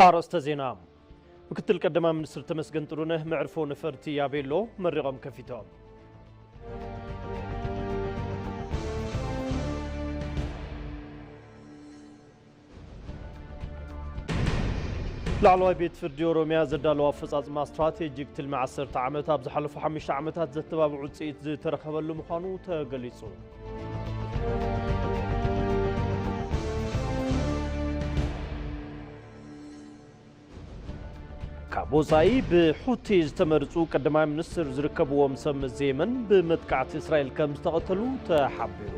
ኣርእስተ ዜና። ምክትል ቀዳማይ ሚኒስትር ተመስገን ጥሩነህ መዕርፎ ነፈርቲ ያቤሎ መሪቖም ከፊቶም። ላዕለዋይ ቤት ፍርዲ ኦሮሚያ ዘዳለዎ ኣፈጻጽማ ስትራቴጂክ ትልሚ ዓሰርተ ዓመት ኣብ ዝሓለፉ ሓሙሽተ ዓመታት ዘተባብዕ ውጽኢት ዝተረኸበሉ ምዃኑ ተገሊጹ። ካብ ወጻኢ ብሑቲ ዝተመርጹ ቀዳማይ ሚኒስትር ዝርከብዎም ሰብ መዚ የመን ብመጥቃዕቲ እስራኤል ከም ዝተቐተሉ ተሓቢሩ።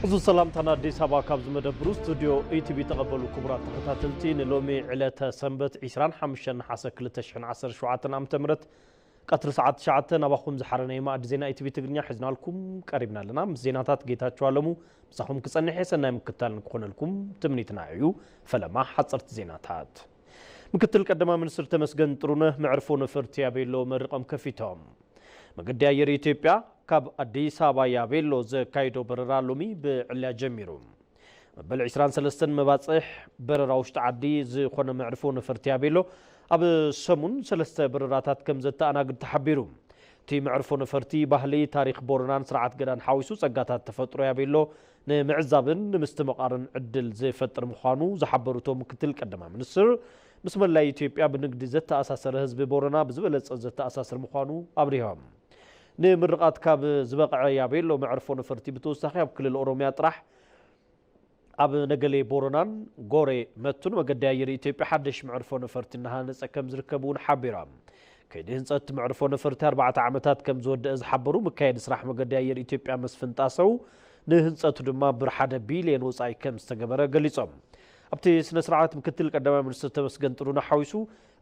እዚ ሰላምታና ኣዲስ ኣበባ ካብ ዝመደብሩ ስቱዲዮ ኢቲቪ ተቐበሉ። ክቡራት ተኸታተልቲ፣ ንሎሚ ዕለተ ሰንበት ዕስራን ሓሙሽተን ነሓሰ ክልተ ሽሕን ዓሰርተ ሸውዓተን ዓመተ ምህረት ቀትሪ ሰዓት ትሽዓተ ናባኹም ዝሓረ ናይ ማዕዲ ዜና ኢቲቪ ትግርኛ ሒዝናልኩም ቀሪብና ኣለና። ምስ ዜናታት ጌታቸው ኣለሙ ምሳኹም ክጸንሕ እየ። ሰናይ ምክትታል ንክኾነልኩም ትምኒትና እዩ። ፈለማ ሓጸርቲ ዜናታት። ምክትል ቀዳማይ ሚኒስትር ተመስገን ጥሩነህ መዕርፎ ነፈርቲ ያቤሎ መሪቖም ከፊቶም። መገዲ ኣየር ኢትዮጵያ ካብ ኣዲስ ኣበባ ያቤሎ ዘካይዶ በረራ ሎሚ ብዕልያ ጀሚሩ። መበል ዕስራን ሰለስተን መባጽሕ በረራ ውሽጢ ዓዲ ዝኾነ መዕርፎ ነፈርቲ ያቤሎ ኣብ ሰሙን ሰለስተ በረራታት ከም ዘተኣናግድ ተሓቢሩ። እቲ መዕርፎ ነፈርቲ ባህሊ፣ ታሪኽ ቦረናን ስርዓት ገዳን ሓዊሱ ጸጋታት ተፈጥሮ ያቤሎ ንምዕዛብን ንምስትምቓርን ዕድል ዝፈጥር ምዃኑ ዝሓበሩ እቶም ምክትል ቀዳማይ ሚኒስትር፣ ምስ መላእ ኢትዮጵያ ብንግዲ ዘተኣሳሰረ ህዝቢ ቦረና ብዝበለጸ ዘተኣሳስር ምዃኑ ኣብሪሆም። ንምርቓት ካብ ዝበቕዐ ያቤሎ መዕርፎ ነፈርቲ ብተወሳኺ ኣብ ክልል ኦሮሚያ ጥራሕ ኣብ ነገሌ ቦረናን ጎሬ መቱን መገዲ ኣየር ኢትዮጵያ ሓደሽ መዕርፎ ነፈርቲ እናሃነጸ ከም ዝርከብ እውን ሓቢሮም። ከይዲ ህንጸት መዕርፎ ነፈርቲ ኣርባዕተ ዓመታት ከም ዝወደአ ዝሓበሩ መካየዲ ስራሕ መገዲ ኣየር ኢትዮጵያ መስፍን ጣሰው፣ ንህንጸቱ ድማ ብር ሓደ ቢልዮን ወጻኢ ከም ዝተገበረ ገሊጾም። ኣብቲ ስነ ስርዓት ምክትል ቀዳማይ ሚኒስትር ተመስገን ጥሩነህ ሓዊሱ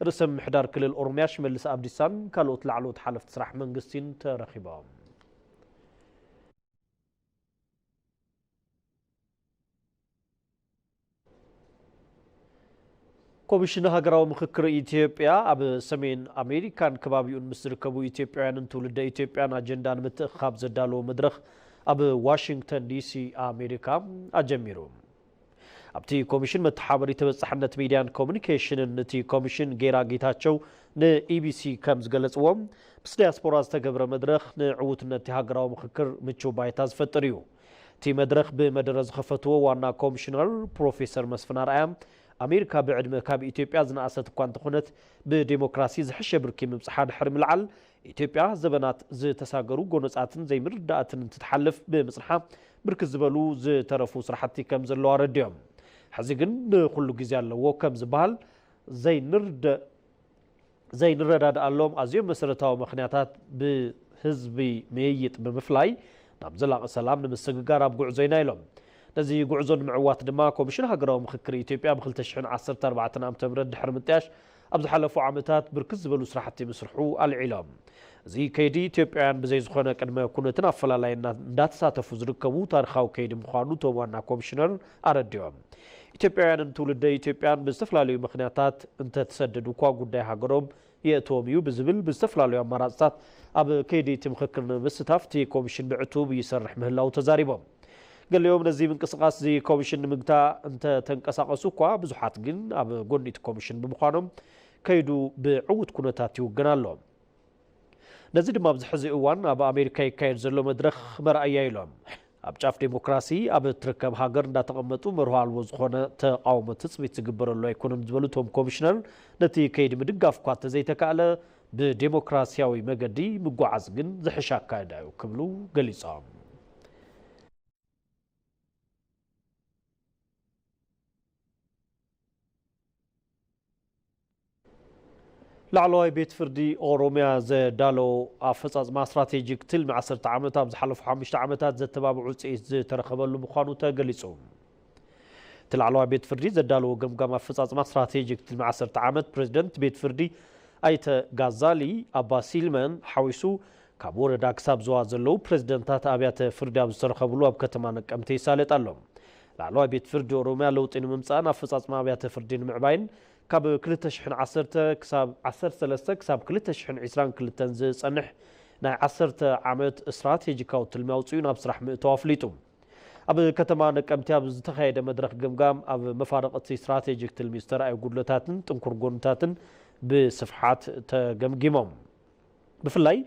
ርእሰ ምምሕዳር ክልል ኦሮሚያ ሽመልስ ኣብዲሳን ካልኦት ላዕለዎት ሓለፍቲ ስራሕ መንግስቲን ተረኺቦም። ኮሚሽን ሃገራዊ ምኽክር ኢትዮጵያ ኣብ ሰሜን ኣሜሪካን ከባቢኡን ምስ ዝርከቡ ኢትዮጵያውያንን ትውልደ ኢትዮጵያን ኣጀንዳ ንምትእኻብ ዘዳለዎ መድረኽ ኣብ ዋሽንግተን ዲሲ ኣሜሪካ ኣጀሚሩ። ኣብቲ ኮሚሽን መተሓበሪ ተበጻሕነት ሚድያን ኮሙኒኬሽንን እቲ ኮሚሽን ጌራ ጌታቸው ንኢቢሲ ከም ዝገለጽዎ፣ ምስ ዲያስፖራ ዝተገብረ መድረኽ ንዕዉትነት እቲ ሃገራዊ ምኽክር ምቹው ባይታ ዝፈጥር እዩ። እቲ መድረኽ ብመደረ ዝኸፈትዎ ዋና ኮሚሽነር ፕሮፌሰር መስፍን ኣርኣያ፣ ኣሜሪካ ብዕድመ ካብ ኢትዮጵያ ዝነኣሰት እኳ እንተኾነት፣ ብዴሞክራሲ ዝሐሸ ብርኪ ምብጽሓ ድሕሪ ምልዓል፣ ኢትዮጵያ ዘበናት ዝተሳገሩ ጎነጻትን ዘይምርዳእትን እንትትሓልፍ ብምጽንሓ፣ ብርክት ዝበሉ ዝተረፉ ስራሕቲ ከም ዘለዋ ኣረዲኦም። ሕዚ ግን ንኹሉ ግዜ ኣለዎ ከም ዝበሃል ዘይንርደ-፣ ዘይንረዳድኣሎም ኣዝዮም መሰረታዊ ምኽንያታት ብህዝቢ ምይይጥ ብምፍላይ ናብ ዘላቒ ሰላም ንምስግጋር ኣብ ጉዕዞ ኢና ኢሎም። ነዚ ጉዕዞ ንምዕዋት ድማ ኮሚሽን ሃገራዊ ምኽክር ኢትዮጵያ ብ ክልተ ሽሕን ዓሰርተ ኣርባዕተን ዓመተ ምህረት ድሕሪ ምጥያሽ ኣብ ዝሓለፉ ዓመታት ብርክት ዝበሉ ስራሕቲ ምስርሑ ኣልዒሎም። እዚ ከይዲ ኢትዮጵያውያን ብዘይ ዝኾነ ቅድመ ኩነትን ኣፈላላይን እና-፣ እንዳተሳተፉ ዝርከቡ ታሪኻዊ ከይዲ ምዃኑ እቶም ዋና ኮሚሽነር ኣረዲኦም። ኢትዮጵያውያንን ትውልደ ኢትዮጵያን ብዝተፈላለዩ ምኽንያታት እንተተሰደዱ እኳ ጉዳይ ሃገሮም የእትዎም እዩ ብዝብል ብዝተፈላለዩ ኣማራፅታት ኣብ ከይዲ እቲ ምኽክር ንምስታፍ እቲ ኮሚሽን ብዕቱብ ይሰርሕ ምህላው ተዛሪቦም። ገሊኦም ነዚ ምንቅስቓስ እዚ ኮሚሽን ንምግታእ እንተተንቀሳቐሱ እኳ ብዙሓት ግን ኣብ ጎኒ እቲ ኮሚሽን ብምዃኖም ከይዱ ብዕዉት ኩነታት ይውገን ኣሎ። ነዚ ድማ ኣብዚ ሕዚ እዋን ኣብ ኣሜሪካ ይካየድ ዘሎ መድረኽ መርኣያ ኢሎም። ኣብ ጫፍ ዴሞክራሲ ኣብ እትርከብ ሃገር እንዳተቐመጡ መርሆ ኣልቦ ዝኾነ ተቓውሞ ትጽቢት ዝግበረሉ ኣይኮነን ዝበሉ እቶም ኮሚሽነር፣ ነቲ ከይዲ ምድጋፍ እኳ እንተዘይተካእለ ብዴሞክራሲያዊ መገዲ ምጓዓዝ ግን ዝሕሽ ኣካይዳ እዩ ክብሉ ገሊጾም። ላዕለዋይ ቤት ፍርዲ ኦሮሚያ ዘዳለዎ ኣፈጻጽማ ስትራቴጂክ ትልሚ ዓሰርተ ዓመት ኣብ ዝሓለፉ ሓሙሽተ ዓመታት ዘተባብዕ ውጽኢት ዝተረኸበሉ ምዃኑ ተገሊጹ። እቲ ላዕለዋይ ቤት ፍርዲ ዘዳለዎ ገምጋም ኣፈጻጽማ ስትራቴጂክ ትልሚ ዓሰርተ ዓመት ፕሬዝደንት ቤት ፍርዲ ኣይተ ጋዛሊ ኣባ ሲልመን ሓዊሱ ካብ ወረዳ ክሳብ ዞባ ዘለዉ ፕሬዝደንታት ኣብያተ ፍርዲ ኣብ ዝተረኸብሉ ኣብ ከተማ ነቀምቴ ይሳለጥ ኣሎ። ላዕለዋይ ቤት ፍርዲ ኦሮሚያ ለውጢ ንምምጻእን ኣፈጻጽማ ኣብያተ ፍርዲ ንምዕባይን ካብ ክልተ ሽሕን ዓሰርተ ክሳብ ዓሰርተ ሰለስተ ክሳብ ክልተ ሽሕን ዕስራን ክልተን ዝጸንሕ ናይ ዓሰርተ ዓመት ስትራቴጂካዊ ትልሚ ኣውጺኡ ናብ ስራሕ ምእታው ኣፍሊጡ። ኣብ ከተማ ነቀምቲ ኣብ ዝተኻየደ መድረኽ ገምጋም፣ ኣብ መፋርቕ እቲ ስትራቴጂክ ትልሚ ዝተረኣዩ ጉድለታትን ጥንኩር ጎንታትን ብስፍሓት ተገምጊሞም። ብፍላይ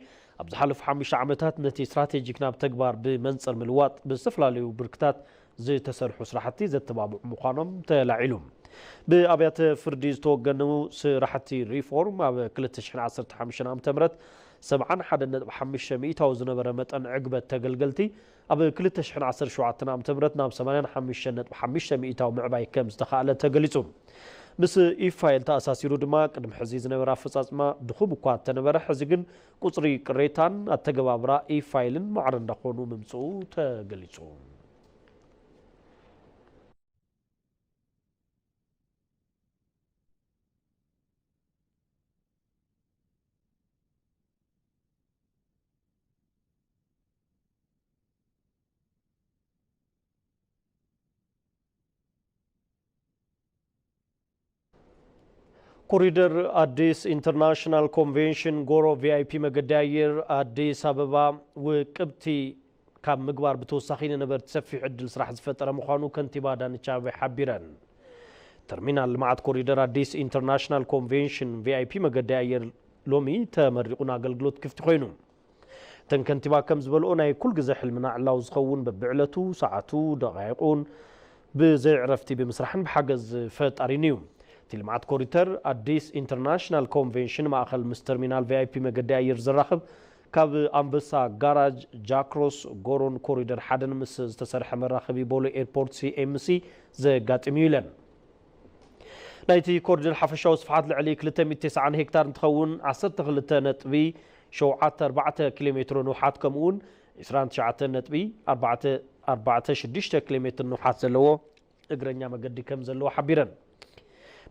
ኣብ ዝሓለፉ ሓሙሽተ ዓመታት ነቲ ስትራቴጂክ ናብ ተግባር ብመንጽር ምልዋጥ ብዝተፈላለዩ ብርክታት ዝተሰርሑ ስራሕቲ ዘተባብዑ ምዃኖም ተላዒሉ። ብኣብያተ ፍርዲ ዝተወገኑ ስራሕቲ ሪፎርም፣ ኣብ ክልተ ሽሕን ዓሰርተ ሓሙሽተን ዓመተ ምህረት ሰብዓን ሓደን ነጥቢ ሓሙሽተ ሚእታዊ ዝነበረ መጠን ዕግበት ተገልገልቲ፣ ኣብ ክልተ ሽሕን ዓሰርተ ሸውዓተን ዓመተ ምህረት ናብ ሰማንያን ሓሙሽተን ነጥቢ ሓሙሽተ ሚእታዊ ምዕባይ ከም ዝተኻእለ ተገሊጹ። ምስ ኢፋይል ተኣሳሲሩ ድማ፣ ቅድሚ ሕዚ ዝነበረ ኣፈጻጽማ ድኹም እኳ እንተነበረ፣ ሕዚ ግን ቁጽሪ ቅሬታን ኣተገባብራ ኢፋይልን ማዕረ እንዳኾኑ ምምጽኡ ተገሊጹ። ኮሪደር ኣዲስ ኢንተርናሽናል ኮንቬንሽን ጎሮ ቪ ኣይ ፒ መገዲ ኣየር ኣዲስ ኣበባ ውቅብቲ ካብ ምግባር ብተወሳኺ ንነበርቲ ሰፊሕ ዕድል ስራሕ ዝፈጠረ ምዃኑ ከንቲባ ኣዳነች ኣቤቤ ሓቢረን። ተርሚናል ልምዓት ኮሪደር ኣዲስ ኢንተርናሽናል ኮንቬንሽን ቪ ኣይ ፒ መገዲ ኣየር ሎሚ ተመሪቑን ኣገልግሎት ክፍቲ ኮይኑ። እተን ከንቲባ ከም ዝበልኦ፣ ናይ ኩል ግዜ ሕልምና ዕላዊ ዝኸውን፣ በብዕለቱ፣ ሰዓቱ፣ ደቓይቑን ብዘይ ዕረፍቲ ብምስራሕን ብሓገዝ ፈጣሪን እዩ። እቲ ልምዓት ኮሪደር ኣዲስ ኢንተርናሽናል ኮንቬንሽን ማእኸል ምስ ተርሚናል ቪ ኣይ ፒ መገዲ ኣየር ዘራኽብ፣ ካብ ኣንበሳ ጋራጅ፣ ጃክሮስ፣ ጎሮን ኮሪደር ሓደን ምስ ዝተሰርሐ መራኸቢ ቦሌ ኤርፖርት ሲ ኤም ሲ ዘጋጥም እዩ ኢለን። ናይቲ ኮሪደር ሓፈሻዊ ስፍሓት ልዕሊ ክልተ ሚእቲ ተስዓን ሄክታር እንትኸውን፣ ዓሰርተ ክልተ ነጥቢ ሸውዓተ ኣርባዕተ ኪሎ ሜትሮ ንውሓት፣ ከምኡውን ዕስራን ትሽዓተን ነጥቢ ኣርባዕተ ኣርባዕተ ሽዱሽተ ኪሎ ሜትር ንውሓት ዘለዎ እግረኛ መገዲ ከም ዘለዎ ሓቢረን።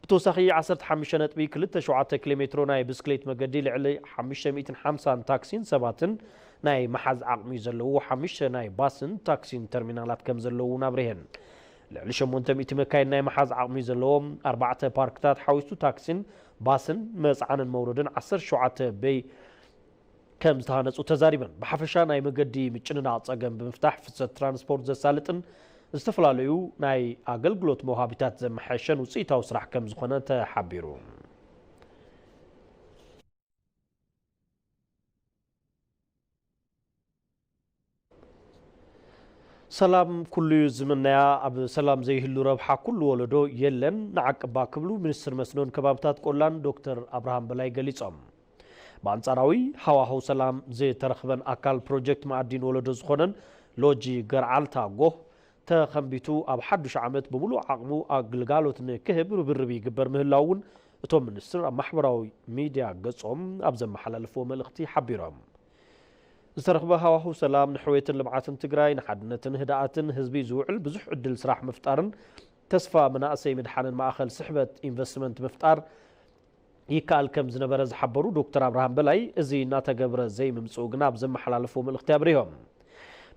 ብተወሳኺ፣ ዓሰርተ ሓሙሽተ ነጥቢ ክልተ ሸውዓተ ኪሎ ሜትሮ ናይ ብስክሌት መገዲ፣ ልዕሊ ሓሙሽተ ሚእትን ሓምሳን ታክሲን ሰባትን ናይ መሓዝ ዓቕሚ ዘለዎ፣ ሓሙሽተ ናይ ባስን ታክሲን ተርሚናላት ከም ዘለዉ እውን ኣብሪሀን። ልዕሊ ሸሞንተ ሚእቲ መካይን ናይ መሓዝ ዓቕሚ ዘለዎም ኣርባዕተ ፓርክታት ሓዊሱ፣ ታክሲን ባስን መጽዓንን መውረድን ዓሰርተ ሸውዓተ በይ ከም ዝተሃነጹ ተዛሪበን። ብሓፈሻ፣ ናይ መገዲ ምጭንናቕ ጸገም ብምፍታሕ፣ ፍሰት ትራንስፖርት ዘሳልጥን ዝተፈላለዩ ናይ ኣገልግሎት መውሃቢታት ዘመሓየሸን ውጽኢታዊ ስራሕ ከም ዝኾነ ተሓቢሩ። ሰላም ኩሉ እዩ ዝምነያ፣ ኣብ ሰላም ዘይህሉ ረብሓ ኩሉ ወለዶ የለን፣ ንዓቅባ ክብሉ ሚኒስትር መስኖን ከባብታት ቆላን ዶክተር ኣብርሃም በላይ ገሊጾም። ብኣንጻራዊ ሃዋህው ሰላም ዝተረኽበን ኣካል ፕሮጀክት መኣዲን ወለዶ ዝኾነን ሎጂ ገርዓልታ ጎህ ተኸንቢቱ፣ ኣብ ሓዱሽ ዓመት ብምሉእ ዓቕሙ ኣግልጋሎት ንክህብ ርብርብ ይግበር ምህላው እውን እቶም ሚኒስትር ኣብ ማሕበራዊ ሚድያ ገጾም ኣብ ዘመሓላለፍዎ መልእኽቲ ሓቢሮም። ዝተረኽበ ሃዋህው ሰላም ንሕውየትን ልምዓትን ትግራይ፣ ንሓድነትን ህድኣትን ህዝቢ ዝውዕል ብዙሕ ዕድል ስራሕ ምፍጣርን ተስፋ መናእሰይ ምድሓንን ማእኸል ስሕበት ኢንቨስትመንት ምፍጣር ይከኣል ከም ዝነበረ ዝሓበሩ ዶክተር ኣብርሃም በላይ፣ እዚ እናተገብረ ዘይምምፅኡ ግና ኣብ ዘመሓላለፍዎ መልእኽቲ ኣብሪሆም።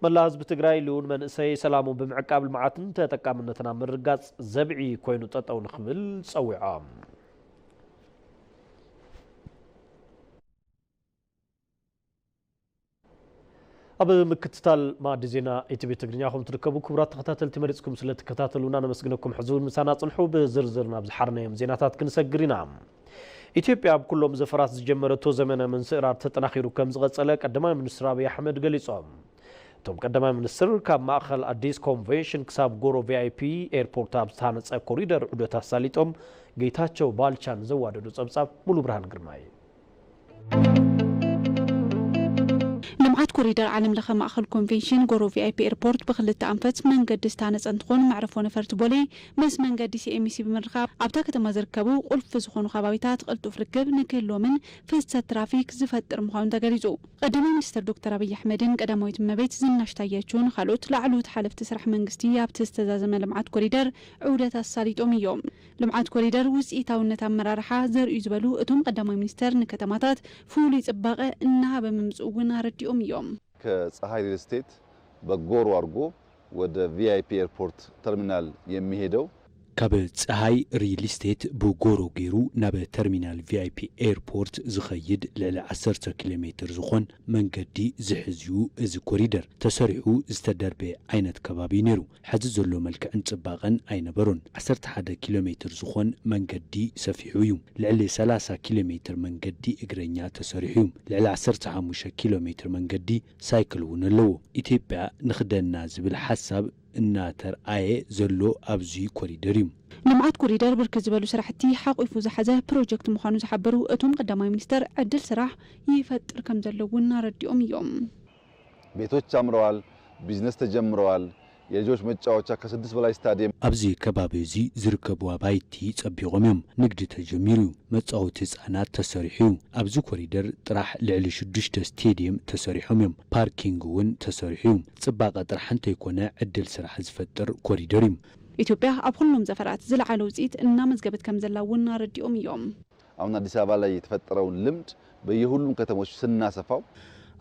መላእ ህዝቢ ትግራይ ልኡን መንእሰይ ሰላሙ ብምዕቃብ ልምዓትን ተጠቃምነትን ኣብ ምርጋፅ ዘብዒ ኮይኑ ጠጠው ንኽብል ፀዊዖም። ኣብ ምክትታል ማዕዲ ዜና ኢቲቪ ትግርኛ ኢኹም ትርከቡ። ክቡራት ተኸታተልቲ፣ መሪፅኩም ስለ ትከታተሉና ነመስግነኩም። ሕዚ እውን ምሳና ፅንሑ። ብዝርዝር ናብ ዝሓርናዮም ዜናታት ክንሰግር ኢና። ኢትዮጵያ ኣብ ኩሎም ዘፈራት ዝጀመረቶ ዘመነ ምንስእራር ተጠናኺሩ ከም ዝቐፀለ ቀዳማይ ሚኒስትር ኣብይ ኣሕመድ ገሊፆም። እቶም ቀዳማይ ሚኒስትር ካብ ማእኸል ኣዲስ ኮንቬንሽን ክሳብ ጎሮ ቪ ኣይ ፒ ኤርፖርት ኣብ ዝተሃነፀ ኮሪደር ዑደት ኣሳሊጦም። ጌታቸው ባልቻ ንዘዋደዶ ፀብፃብ ሙሉ ብርሃን ግርማይ። ልምዓት ኮሪደር ዓለም ለኸ ማእኸል ኮንቬንሽን ጎሮ ቪ ኣይ ፒ ኤርፖርት ብክልተ ኣንፈት መንገዲ ዝተሃነፀ እንትኾን፣ መዕረፎ ነፈርቲ ቦሌ ምስ መንገዲ ሲ ኤም ሲ ብምርኻብ ኣብታ ከተማ ዝርከቡ ቁልፊ ዝኾኑ ከባቢታት ቅልጡፍ ርክብ ንክህልዎምን ፍሰት ትራፊክ ዝፈጥር ምዃኑ ተገሊፁ። ቀዳማይ ሚኒስትር ዶክተር ኣብይ ኣሕመድን ቀዳማዊት እመቤት ዝናሽ ታያቸውን ካልኦት ላዕለዎት ሓለፍቲ ስራሕ መንግስቲ ኣብቲ ዝተዛዘመ ልምዓት ኮሪደር ዑደት ኣሳሊጦም እዮም። ልምዓት ኮሪደር ውፅኢታውነት ኣመራርሓ ዘርእዩ ዝበሉ እቶም ቀዳማይ ሚኒስተር፣ ንከተማታት ፍሉይ ፅባቐ እናሃበ ምምፅኡ እውን ኣረዲኦም እዮም። ከፀሃይ ሪል ስቴት በጎሮ አድርጎ ወደ ቪ አይ ፒ ኤርፖርት ተርሚናል የሚሄደው ካብ ጸሃይ ሪል ስቴት ብጎሮ ገይሩ ናብ ተርሚናል ቪ ኣይ ፒ ኤርፖርት ዝኸይድ ልዕሊ ዓሰርተ ኪሎ ሜትር ዝኾን መንገዲ ዝሕዝ እዩ። እዚ ኮሪደር ተሰሪሑ ዝተደርበየ ዓይነት ከባቢ እዩ ነይሩ። ሕዚ ዘሎ መልክዕን ጽባቐን ኣይነበሮን። ዓሰርተ ሓደ ኪሎ ሜትር ዝኾን መንገዲ ሰፊሑ እዩ። ልዕሊ ሰላሳ ኪሎ ሜትር መንገዲ እግረኛ ተሰሪሑ እዩ። ልዕሊ ዓሰርተ ሓሙሽተ ኪሎ ሜትር መንገዲ ሳይክል እውን ኣለዎ። ኢትዮጵያ ንኽደና ዝብል ሓሳብ እናተርኣየ ዘሎ ኣብዚ ኮሪደር እዩ። ልምዓት ኮሪደር ብርክት ዝበሉ ስራሕቲ ሓቂፉ ዝሓዘ ፕሮጀክት ምዃኑ ዝሓበሩ እቶም ቀዳማይ ሚኒስተር፣ ዕድል ስራሕ ይፈጥር ከም ዘሎ እውን ኣረዲኦም እዮም። ቤቶች አምረዋል፣ ቢዝነስ ተጀምረዋል። የልጆች መጫወቻ ከስድስት በላይ ስታዲየም። ኣብዚ ከባቢ እዚ ዝርከቡ ኣባይቲ ጸቢቖም እዮም። ንግዲ ተጀሚሩ እዩ። መጻወቲ ህጻናት ተሰሪሑ እዩ። ኣብዚ ኮሪደር ጥራሕ ልዕሊ ሽዱሽተ ስቴድየም ተሰሪሖም እዮም። ፓርኪንግ እውን ተሰሪሑ እዩ። ጽባቐ ጥራሕ እንተይኮነ ዕድል ስራሕ ዝፈጥር ኮሪደር እዩ። ኢትዮጵያ ኣብ ኩሎም ዘፈራት ዝለዓለ ውፅኢት እናመዝገበት ከም ዘላ እውን ኣረዲኦም እዮም። አሁን አዲስ አበባ ላይ የተፈጠረውን ልምድ በየሁሉም ከተሞች ስናሰፋው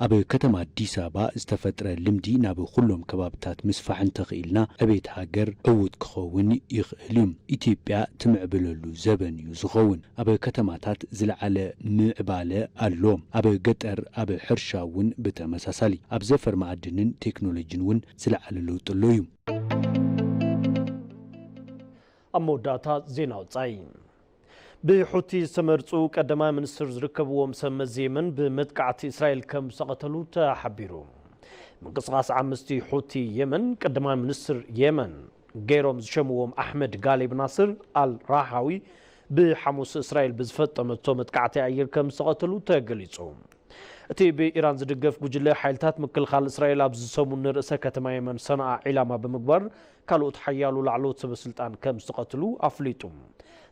ኣብ ከተማ ኣዲስ ኣበባ ዝተፈጥረ ልምዲ ናብ ኩሎም ከባብታት ምስፋሕ እንተኽኢልና ዕቤት ሃገር ዕዉት ክኸውን ይኽእል እዩ። ኢትዮጵያ ትምዕብለሉ ዘበን እዩ ዝኸውን። ኣብ ከተማታት ዝለዓለ ምዕባለ ኣሎ። ኣብ ገጠር ኣብ ሕርሻ እውን ብተመሳሳሊ ኣብ ዘፈር መኣድንን ቴክኖሎጂን እውን ዝለዓለ ለውጢ ኣሎ እዩ። ኣብ መወዳእታ ዜና ወጻኢ። ብሑቲ ዝተመርጹ ቀዳማይ ሚኒስትር ዝርከብዎም ሰብ መዚ የመን ብመጥቃዕቲ እስራኤል ከም ዝተቐተሉ ተሓቢሩ። ምንቅስቓስ ዓመስቲ ሑቲ የመን ቀዳማይ ሚኒስትር የመን ገይሮም ዝሸምዎም ኣሕመድ ጋሌብ ናስር ኣል ራሃዊ ብሓሙስ እስራኤል ብዝፈጸመቶ መጥቃዕቲ ኣየር ከም ዝተቐተሉ ተገሊጹ። እቲ ብኢራን ዝድገፍ ጉጅለ ሓይልታት ምክልኻል እስራኤል ኣብዚ ሰሙን ንርእሰ ከተማ የመን ሰንዓ ዒላማ ብምግባር ካልኦት ሓያሎ ላዕለዎት ሰበ ስልጣን ከም ዝተቐትሉ ኣፍሊጡ።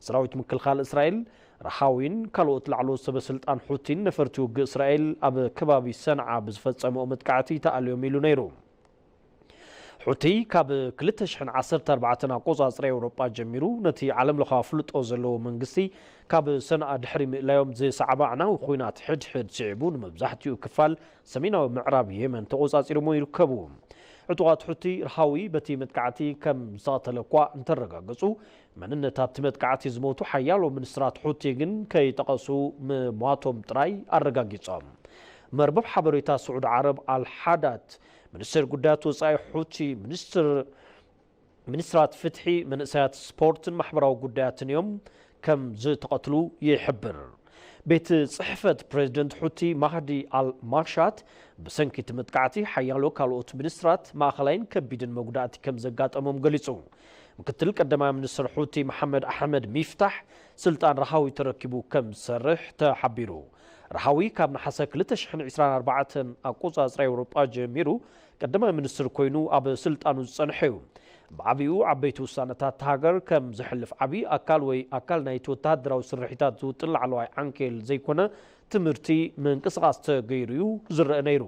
ሰራዊት ምክልኻል እስራኤል ራሃዊን ካልኦት ላዕለዎት ሰበ ስልጣን ሑቲን ነፈርቲ ውግእ እስራኤል ኣብ ከባቢ ሰንዓ ብዝፈጸምኦ መጥቃዕቲ ተኣልዮም ኢሉ ነይሩ። ሑቲ ካብ ክልተ ሽሕን ዓሰርተ ኣርባዕተን ኣቆጻጽራ ኤውሮጳ ጀሚሩ ነቲ ዓለም ለኻዊ ኣፍልጦ ዘለዎ መንግስቲ ካብ ሰንዓ ድሕሪ ምእላዮም ዝሰዓበ ኣዕናዊ ኹናት ሕድሕድ ስዒቡ ንመብዛሕትኡ ክፋል ሰሜናዊ ምዕራብ የመን ተቖጻጺሮሞ ይርከቡ። ዕጡቓት ሑቲ ራሃዊ በቲ መጥቃዕቲ ከም ዝተቐተለ እኳ እንተረጋገጹ፣ መንነት ኣብቲ መጥቃዕቲ ዝሞቱ ሓያሎ ሚኒስትራት ሑቲ ግን ከይጠቐሱ ምሟቶም ጥራይ ኣረጋጊጾም። መርበብ ሓበሬታ ስዑዲ ዓረብ ኣልሓዳት ሚኒስትር ጉዳያት ወጻኢ ሑቲ ሚኒስትር ሚኒስትራት ፍትሒ፣ መንእሰያት፣ ስፖርትን ማሕበራዊ ጉዳያትን እዮም ከም ዝተቐትሉ ይሕብር። ቤት ጽሕፈት ፕሬዚደንት ሑቲ ማህዲ ኣል ማሻት ብሰንኪ እቲ መጥቃዕቲ ሓያሎ ካልኦት ሚኒስትራት ማእኸላይን ከቢድን መጉዳእቲ ከም ዘጋጠሞም ገሊጹ። ምክትል ቀዳማይ ሚኒስትር ሑቲ መሓመድ ኣሕመድ ሚፍታሕ ስልጣን ረሃዊ ተረኪቡ ከም ዝሰርሕ ተሓቢሩ። ረሃዊ ካብ ነሓሰ ክልተ ሽሕን ዕስራን ኣርባዕተን ኣቆጻጽራ ኤውሮጳ ጀሚሩ ቀዳማይ ሚኒስትር ኮይኑ ኣብ ስልጣኑ ዝጸንሐ እዩ። ብዓቢኡ ዓበይቲ ውሳነታት ሃገር ከም ዘሕልፍ ዓቢ ኣካል ወይ ኣካል ናይቲ ወተሃደራዊ ስርሒታት ዝውጥን ላዕለዋይ ዓንኬል ዘይኮነ ትምህርቲ ምንቅስቓስ ተገይሩ እዩ ዝረአ ነይሩ።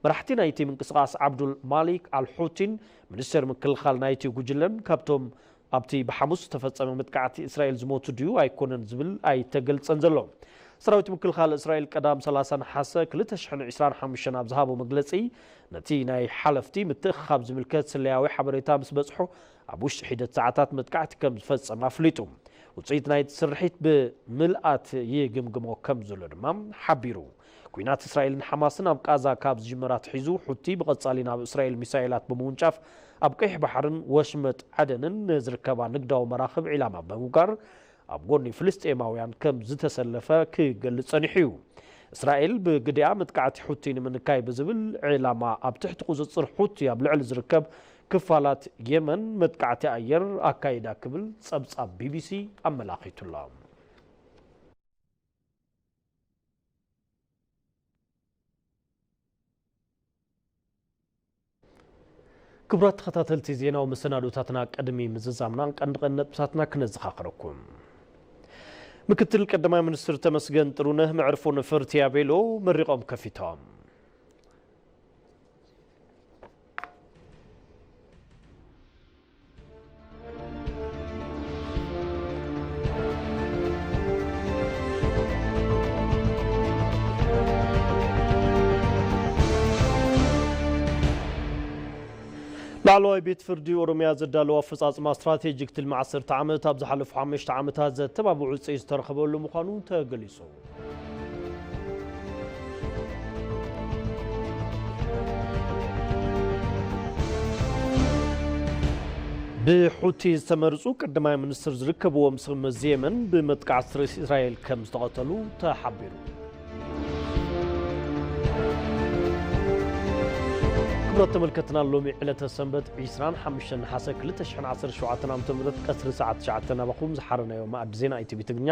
መራሕቲ ናይቲ ምንቅስቓስ ዓብዱል ማሊክ ኣልሑቲን ሚኒስተር ምክልኻል ናይቲ ጉጅለን ካብቶም ኣብቲ ብሓሙስ ዝተፈጸመ መጥቃዕቲ እስራኤል ዝሞቱ ድዩ ኣይኮነን ዝብል ኣይተገልጸን ዘሎ። ሰራዊት ምክልኻል እስራኤል ቀዳም ሰላሳ ነሓሰ ክልተ ሽሕን ዕስራን ሓሙሽተን ኣብ ዝሃቦ መግለጺ ነቲ ናይ ሓለፍቲ ምትእኽኻብ ዝምልከት ስለያዊ ሓበሬታ ምስ በጽሖ ኣብ ውሽጢ ሒደት ሰዓታት መጥቃዕቲ ከም ዝፈጸመ ኣፍሊጡ። ውጽኢት ናይቲ ስርሒት ብምልኣት ይግምግሞ ከም ዘሎ ድማ ሓቢሩ። ኲናት እስራኤልን ሓማስን ኣብ ቃዛ ካብ ዝጅመር ኣትሒዙ ሑቲ ብቐጻሊ ናብ እስራኤል ሚሳኤላት ብምውንጫፍ ኣብ ቀይሕ ባሕርን ወሽመጥ ዓደንን ንዝርከባ ንግዳዊ መራኽብ ዒላማ ብምግባር ኣብ ጎኒ ፍልስጤማውያን ከም ዝተሰለፈ ክገልጽ ጸኒሑ እዩ። እስራኤል ብግዲኣ መጥቃዕቲ ሑቲ ንምንካይ ብዝብል ዕላማ ኣብ ትሕቲ ቁጽጽር ሑቲ ኣብ ልዕሊ ዝርከብ ክፋላት የመን መጥቃዕቲ ኣየር ኣካይዳ ክብል ጸብጻብ ቢቢሲ ኣመላኺቱ'ሎ። ክቡራት ተኸታተልቲ ዜናዊ መሰናዶታትና ቅድሚ ምዝዛምና ቀንዲ ቀንዲ ነጥብታትና ክነዘኻኽረኩም። ምክትል ቀዳማይ ሚኒስትር ተመስገን ጥሩነህ መዕርፎ ነፈርቲ ኣቤሎ መሪቖም ከፊቶም። ላዕለዋይ ቤት ፍርዲ ኦሮሚያ ዘዳለዎ ኣፈጻጽማ ስትራቴጂክ ትልሚ ዓሰርተ ዓመት ኣብ ዝሓለፉ ሓሙሽተ ዓመታት ዘተባብዑ ውፅኢት ዝተረኸበሉ ምዃኑ ተገሊጹ። ብሑቲ ዝተመርጹ ቀዳማይ ሚኒስትር ዝርከብዎም ሰብ መዚ የመን ብመጥቃዕቲ እስራኤል ከም ዝተቐተሉ ተሓቢሩ። ክቡራት ተመልከትና፣ ሎሚ ዕለተ ሰንበት ዕስራን ሓሙሽተን ነሓሰ ክልተ ሽሕን ዓሰርተ ሸውዓተን ዓመተ ምህረት ቀትሪ ሰዓት ትሽዓተ ናባኹም ዝሓረናዮ መኣዲ ዜና ኢቲቪ ትግርኛ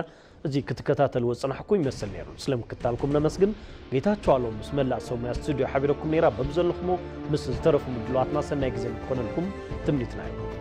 እዚ ክትከታተልዎ ዝጸናሕኩም ይመስል ነይሩ። ስለምክትታልኩም ነመስግን። ጌታቸው ኣሎም ምስ መላእ ሰብ ሞያ ስቱድዮ ሓቢረኩም ነይራ። በብዘለኹሞ ምስ ዝተረፉ ምድላዋትና ሰናይ ግዜ ንክኾነልኩም ትምኒትና እዩ።